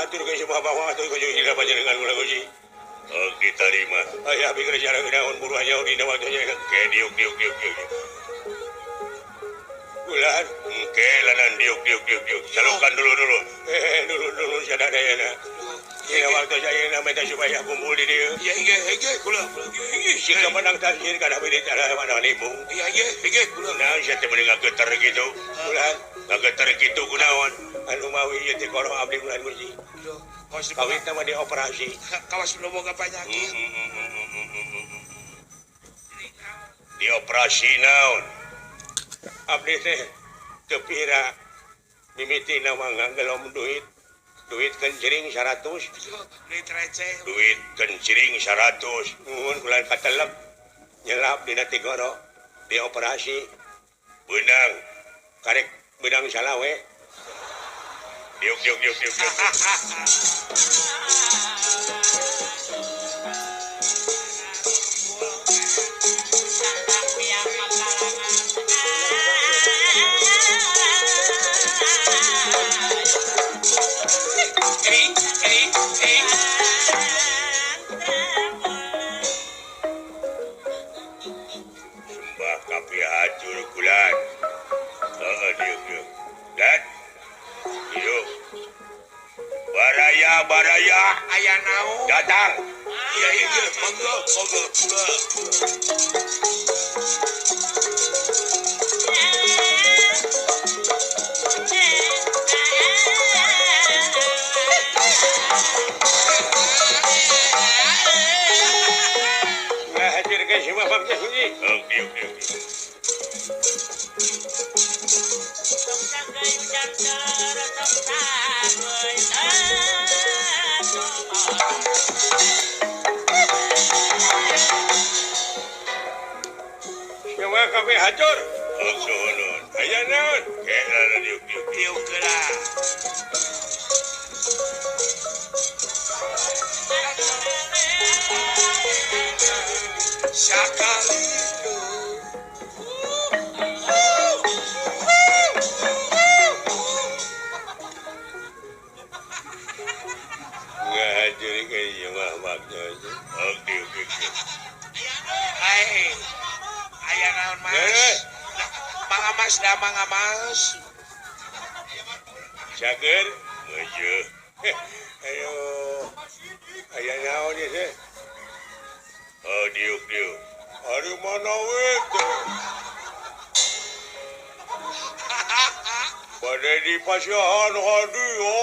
Haturkeun sembah bawa atuh ka panjenengan kula Gusti. Oh, diterima. Aya abdi keur cara naon buru aya dina waktu ke diuk diuk diuk diuk. Bulan ke lanan diuk diuk diuk diuk. Salukan dulu dulu. Dulu dulu sadayana. Dina waktu saya minta supaya kumpul di dieu. Iya iya iya kula kula. Sika menang tasir kada bede cara mana nimbung. Iya iya iya kula. Naon sia teh meni ngageter kitu. Bulan ngageter kitu kunaon? Anu mawi ieu teh koroh abdi bulan Gusti. Kawin mah dioperasi. Kawas belum boga penyakit. Dioperasi naon? Abdi teh teu pira mimitina mah nganggelom duit. Duit kencring 100. Duit receh. Duit kencring 100. Nuhun kula katelep nyelap dina tigoro dioperasi. Beunang karek beunang salawe. Diuk diuk diuk diuk diuk. Sembah kapi hancur kulan. Heeh diuk diuk. Dan diuk. Baraya baraya aya naon? Datang. Iya iya iya mangga mangga kula. Ngahadirkeun si Bapak teh Gusti. Oh, diuk diuk. Siapa kami hancur? Oh, suhunun. Aya naon? Kela diuk diuk diuk geura. Sakali itu. Ngahadirkeun ieu mah maknya. Oh, diuk diuk diuk. Hai. Aya naon Mas? Mangga Mas da mangga Mas. Cager meujeut. Ayo. Aya naon ieu teh? Oh, diuk diuk. Ari mana we teh? Bade di pasihan hadieu.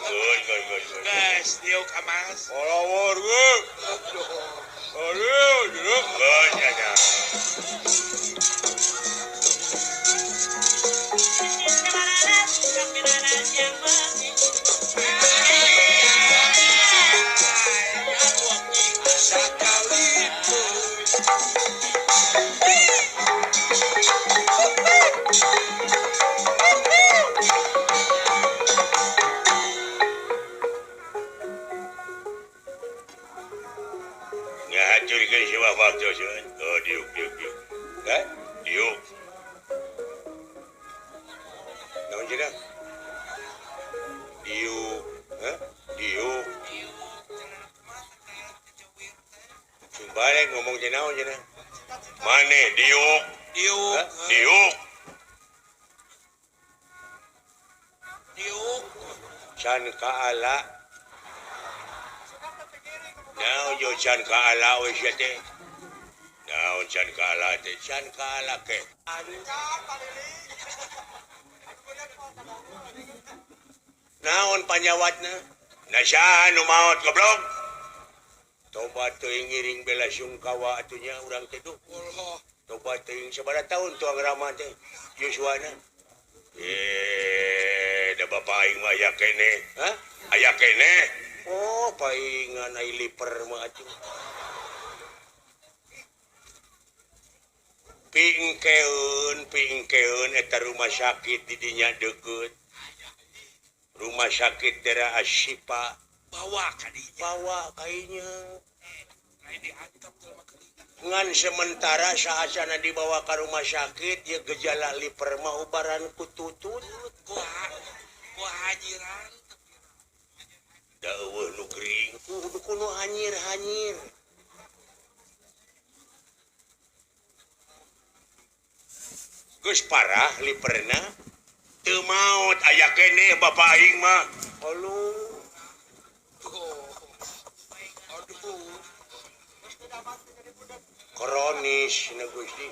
Geus geus geus. Geus diuk Mas. Alawar ge. Aduh, diuk geus nya. Ngahancurkeun si Bapak teh. Oh, diuk diuk diuk. Hah? Diuk. Naon cenah? Diuk. Hah? Diuk. Balik ngomong cenah naon cenah? Mane diuk. Diuk. Diuk. Diuk. Can kaala. Naon yo can kaala we sia teh? Naon can kaala teh? Can kaala ke. Naon panyawatna? Nasaha nu maot goblok? Toba teuing ngiring bela sungkawa atuh nya urang teh duh. Toba teuing sabaraha taun tuang rama teh Yuswana. Da bapa aing mah aya keneh. Hah? Aya keneh. Oh, paingan ai liper mah atuh. Pingkeun, pingkeun eta rumah sakit di dinya deukeut. Rumah sakit daerah Asyifa. Bawa ka dinya. Bawa kainya. Ngan sementara saacana dibawa ke rumah sakit ya gejala liper mah ubaran ku tutut. Ku hajiran. Da eueuh nu gering kudu kuno hanyir-hanyir. Geus parah liperna teu maot aya keneh bapa aing mah. Aduh. Aduh. Kronis na Gusti.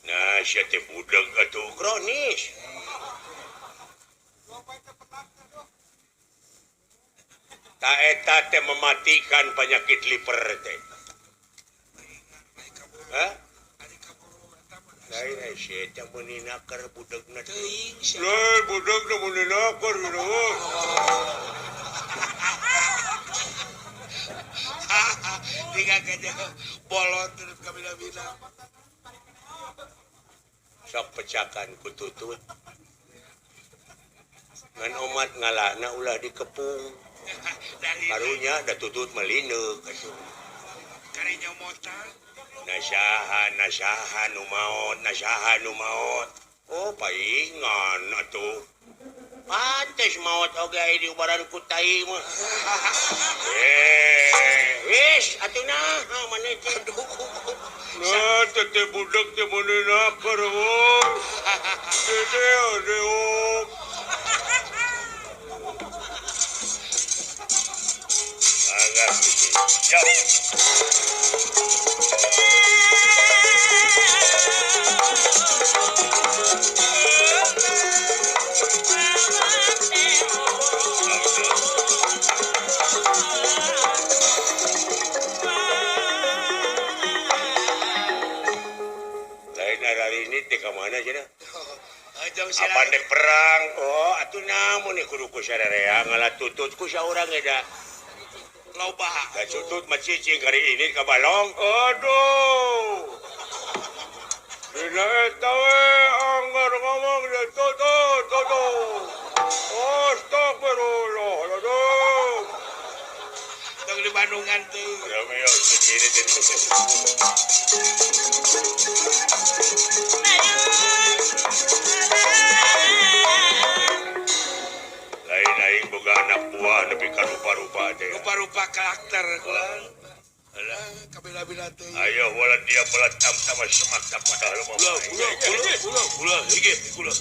Nah, sia teh budak atuh kronis. Ta eta teh mematikan penyakit liver teh. Hah? Lain sia teh meuni naker budegna teh. Lain budegna meuni naker gitu. Tiga gajah bolot terus kabina-bina. Sok pecakan ku tutut. Ngan omat ngalahna ulah dikepung. Karunya da tutut melineuk atuh. Karinya motor. Nasaha nasaha nu maot, nasaha nu maot. Oh paingan atuh. Pantes maot oge aya di ubaran ku tai mah. Wis atuh naha maneh teh. Nah teh budak teh meuni naker euy. Teh deuk. Agak Gusti. Siap. Lain hari ini teh ka mana cenah? Apa dek perang? Oh, atuh namun kudu ku sararea ngalah tutut ku saurang eta. Loba. Da tutut mah cicing kari ini ka balong. Aduh. Dina eta we anggar ngomong da tutut tutut. Astagfirullahaladzim. Tong di Bandungan tuh. Romeo segini teh. Lain aing boga anak buah nepi ka rupa-rupa teh. Rupa-rupa karakter kula. Alah, kabila-bila teh. Ayo wala dia bola tam sama semak tak padahal mah. Kula, kula, kula, kula, hige, kula.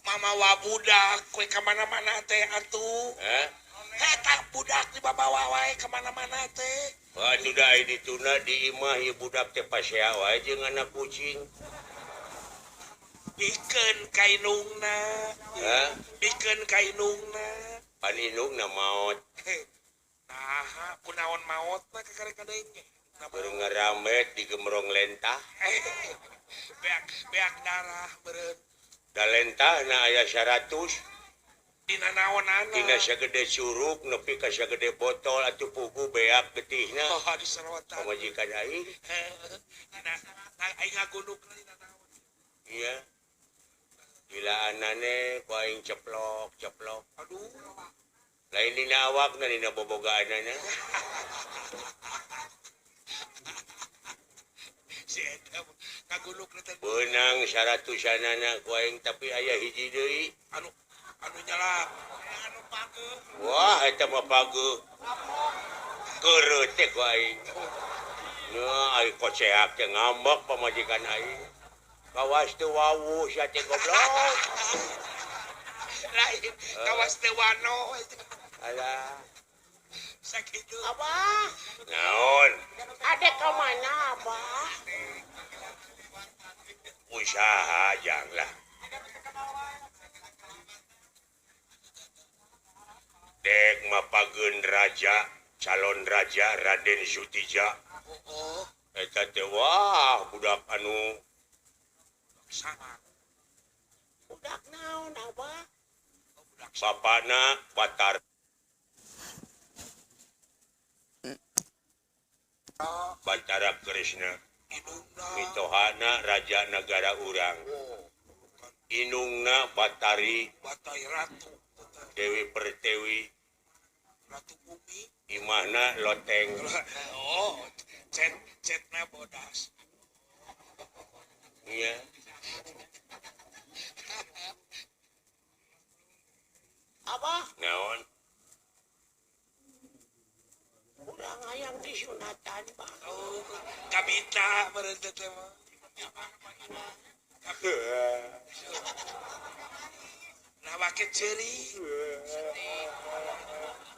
Mama wa budak kue ka mana-mana teh atuh. Hah? Eta budak dibawa wae ka mana-mana teh. Waduh da dituna di imah ieu budak teh pasea wae jeung anak kucing. Bikeun ka indungna. Hah? Bikeun ka indungna. Pan indungna maot. Naha kunaon maotna kakare kadenge. Baru ngaramet di gemrong lentah. Beak beak darah beureun. Da lentahna aya 100. Dina naonana? Dina sagede curug nepi ka sagede botol atuh pugu beak getihna. Oh, diserotan. Pamajikan aing. Dina aing ngagundukna dina naon? Iya. Dilaanane ku aing ceplok, ceplok. Aduh. Lain dina awakna dina bobogaanana. Si eta ngagundukna teh. Beunang 100-anana ku aing tapi aya hiji deui. Anu anu nyalap. Anu pageuh. Wah, eta mah pageuh. Keureuh teh ku aing. Nah, aing koceak teh ngambek pamajikan aing. Kawas teu wawuh sia teh goblok. Lain, kawas teu wano. Alah. Sakitu. Abah. Naon? Ade ka mana, Abah? Usaha janglah. Dek mapageun raja, calon raja Raden Sutija. Oh, eta teh wah budak anu sama. Budak naon, Abah? Bapana Batar. Batara Krishna. Mitohana raja negara urang. Inungna Batari Batari Ratu Dewi Pertewi Ratu Bumi. Imahna loteng. Oh, cet cetna bodas. Iya. Abah? Naon? Urang hayang disunatan, Bah. Oh, kabita meureun teh mah. Nah, wake ceuri.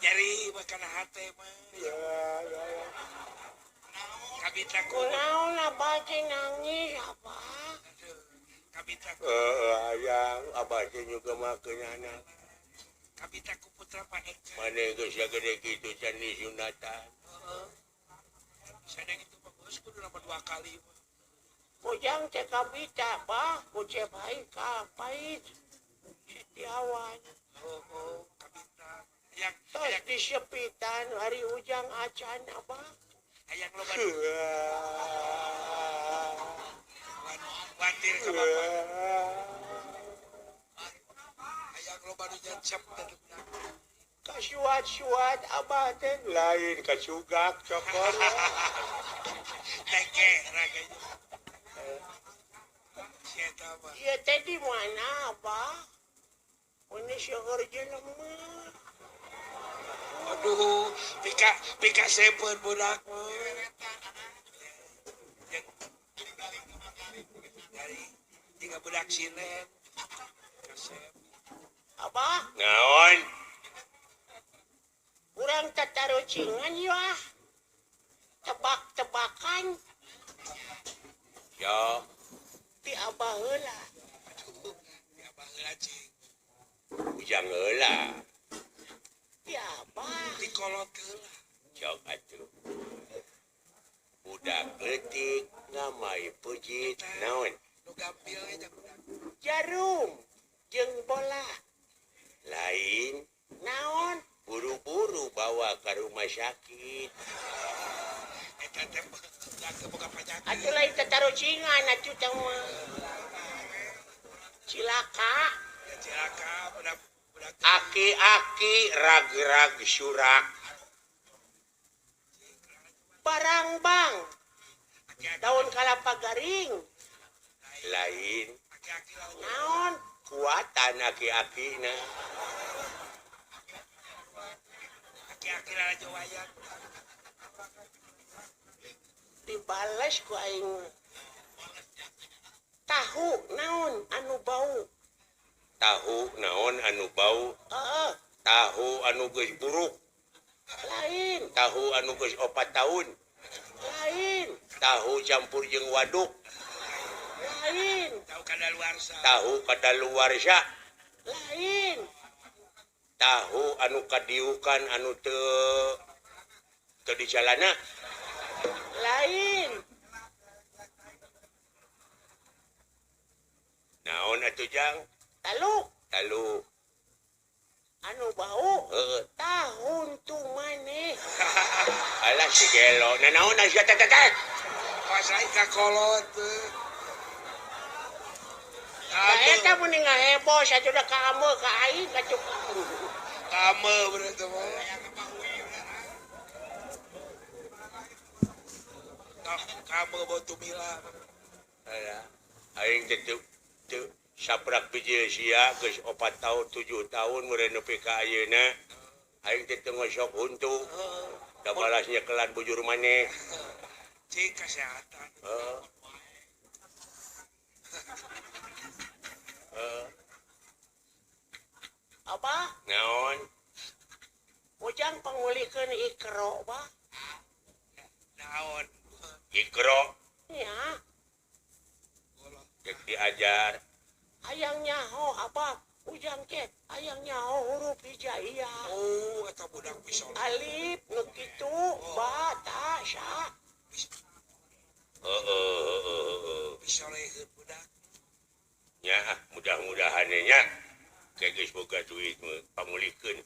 Nyeri kana hate mah. Kabita kunaon Abah teh nangis, Abah? Kabita hayang Abah teh juga makeunana. Kabita ku putra Pak Eka. Mane geus gede kitu can disunatan. Heeh. Sadeng itu bagus kudu nama 2 kali. Ujang teh kabita, Bah, ku cep ka pait. Setiawan. Oh, kabita. Hayang tos disepitan hari ujang acan, Abah. Hayang loba. Watir ka bapak. Hayang loba nu nyancep teh budak. Kasuat-suat Abah teh lain kasugak cokor. Teke raganya. Si eta mah. Ieu teh di mana, Abah? Ini seueur jelema. Aduh, pika pika sepeun budak mah. Dari tiga budak silen. Kasep. Abah? Naon? Urang tatarucingan ya. Tebak-tebakan. Ya. Ti Abah heula. Aduh, ti Abah heula cing. Ujang heula. Ti Abah. Ti kolot heula. Cok atuh. Budak leutik ngamai peujeut naon? Nu gampil aja budak. Jarum jeung bola. Lain. Naon? Buru-buru bawa ke rumah sakit. Eta teh boga panyakit. Atuh lain tatarucingan atuh teh mah. Cilaka. Ya cilaka budak budak. Aki-aki rag-rag surak. Barang bang. Daun kalapa garing. Lain. Naon? Kuatan aki-akina. Aki-aki lalajo wayang. Dibales ku aing. Tahu naon anu bau? Tahu naon anu bau? Heeh. Tahu anu geus buruk. Lain. Tahu anu geus 4 tahun. Lain. Tahu campur jeung waduk. Lain. Tahu kadaluarsa. Tahu kadaluarsa. Lain. Tahu anu kadiukan anu teu teu dijalana. Lain. Naon atuh Jang? Taluk. Taluk. Anu bau. Heeh. Tahun tu maneh. Alah si gelo. Nanaon sia teh teh. Pas lain ka kolot. Da eta mun ngaheboh atuh da ka ameu ka aing ka cuk. Ka ameu bener teh mah. Ka ameu bau tumila. Alah, aing teh teu saprak bijil sia geus 4 tahun 7 tahun meureun nepi ka ayeuna. Aing teh teu ngosok huntu. Da balas nyekelan bujur maneh. Cik kesehatan. Heeh. Apa? Naon? Ujang pangulikeun ikro, Bah. Naon? Ikro. Ya. Dek diajar. Hayang nyaho apa? Ujang ke hayang nyaho huruf hijaiyah. Oh, eta budak bisa. Alif nu kitu, ba ta sa. Heeh. Bisa leuheut budak. Nya, mudah-mudahan nya kayak geus boga duit pangulikeun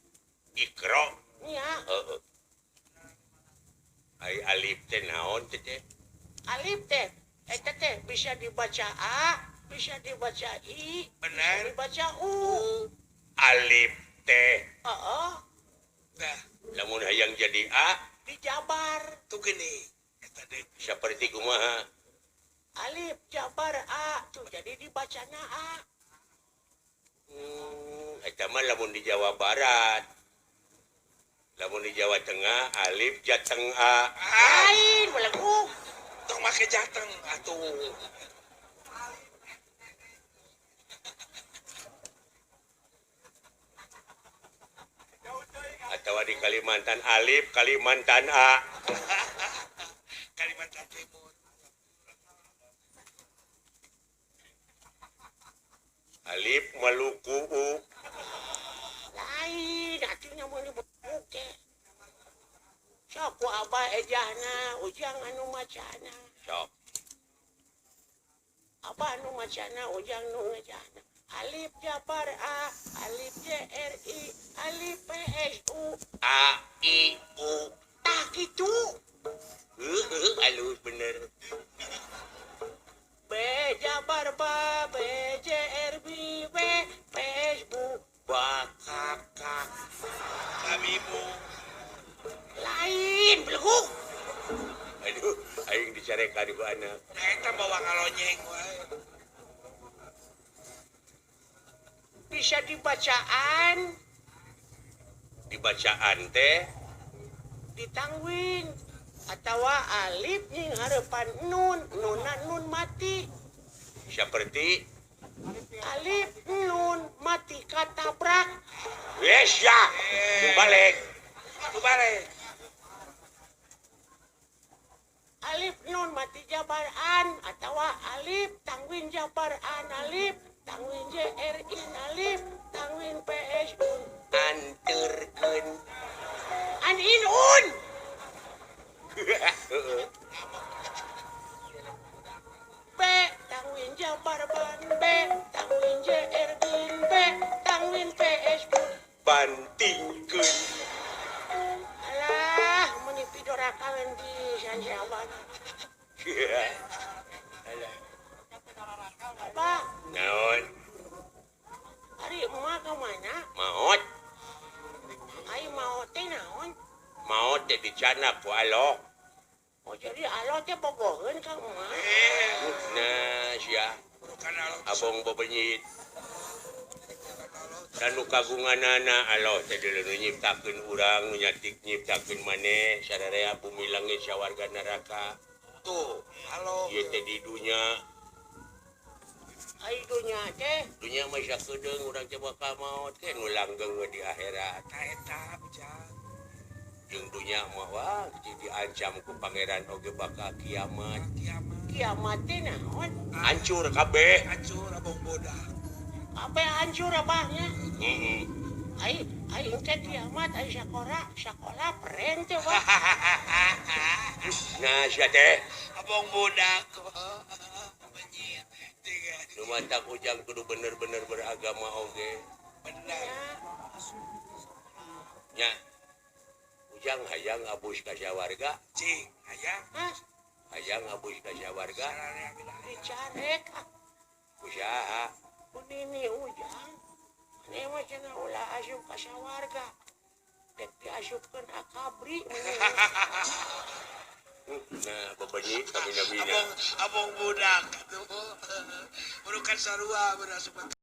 ikro. Nya. Heeh. Ai alif teh naon teh teh? Alif teh eta teh bisa dibaca a, bisa dibaca i, benar, bisa dibaca u. Alif teh. Heeh. Nah, lamun hayang jadi a dijabar. Tuh gini eta deui. Saperti kumaha? Alif jabar a tuh jadi dibacana a. Eta mah lamun di Jawa Barat. Lamun di Jawa Tengah alif jateng a. Lain belegu. Tong make jateng atuh. Atau di Kalimantan alif Kalimantan a. Kalimantan Timur. Alif Maluku u. Lain atuh mun dibuke. Sok ku abah ejahna ujang anu macana. Sok. Abah anu macana ujang nu ngejahna. Alif jabar a, alif J R I, alif P S U. A I U. Tah kitu. Heuh, alus bener. B jabar ba, B J R B B P S Bu. Ba K K. Kami bu. Lain belegu. Aduh, aing dicarekan ku anak. Eta bawa ngalonyeng wae. Bisa dibacaan. Dibacaan teh ditangwin atawa alif jeung hareupan nun, nuna nun mati. Seperti alif nun mati katabrak. Yes ya. Balik. Balik. Alif nun mati jabaran atawa alif tangwin jabaran alif tangwin J R I alif tangwin P S U. Anterkeun. An in un. B tangwin jabar ban B tangwin J R bin B tangwin P S U. Bantingkeun. Alah, meuni pidora kawen di sanjawan. Alah. Pak. Naon? Ari emak ka mana? Maot. Ai maot teh naon? Maot teh dicanak ku alok. Oh jadi alok teh bogoheun ka emak. Nah sia. Abong bebenyit. Dan nu kagunganana alok teh deuleu nyiptakeun urang, nu nyatik nyiptakeun maneh sararea bumi langit sawarga neraka. Tuh, alok. Ieu teh di dunya. Ai dunya teh Dunya mah sakedeung urang teh bakal maot teh nu langgeng we di akhirat. Ta eta Ujang. Jeung dunya mah wah diancam ku pangeran oge bakal kiamat. Kiamat. Kiamat teh naon? Hancur kabeh. Hancur abong bodak. Kabeh hancur abahnya. Heeh. Ai aing teh kiamat ai sakola sakola peren teh wah. Nah sia teh Abong bodak. Menyit. Tiga. nu matak Ujang kudu bener-bener beragama oge. Benar. Nya. Ujang hayang abus ka sawarga, Cing, hayang. Hah? Hayang abus ka sawarga Sararea gede hayang. Dicarek ah. Ku saha? Ku nini Ujang. Maneh mah cenah ulah asup ka sawarga. Dek diasupkeun akabri maneh. Nah, bebenyi kami nabina. Abong abong budak tuh. Burukan sarua berasup.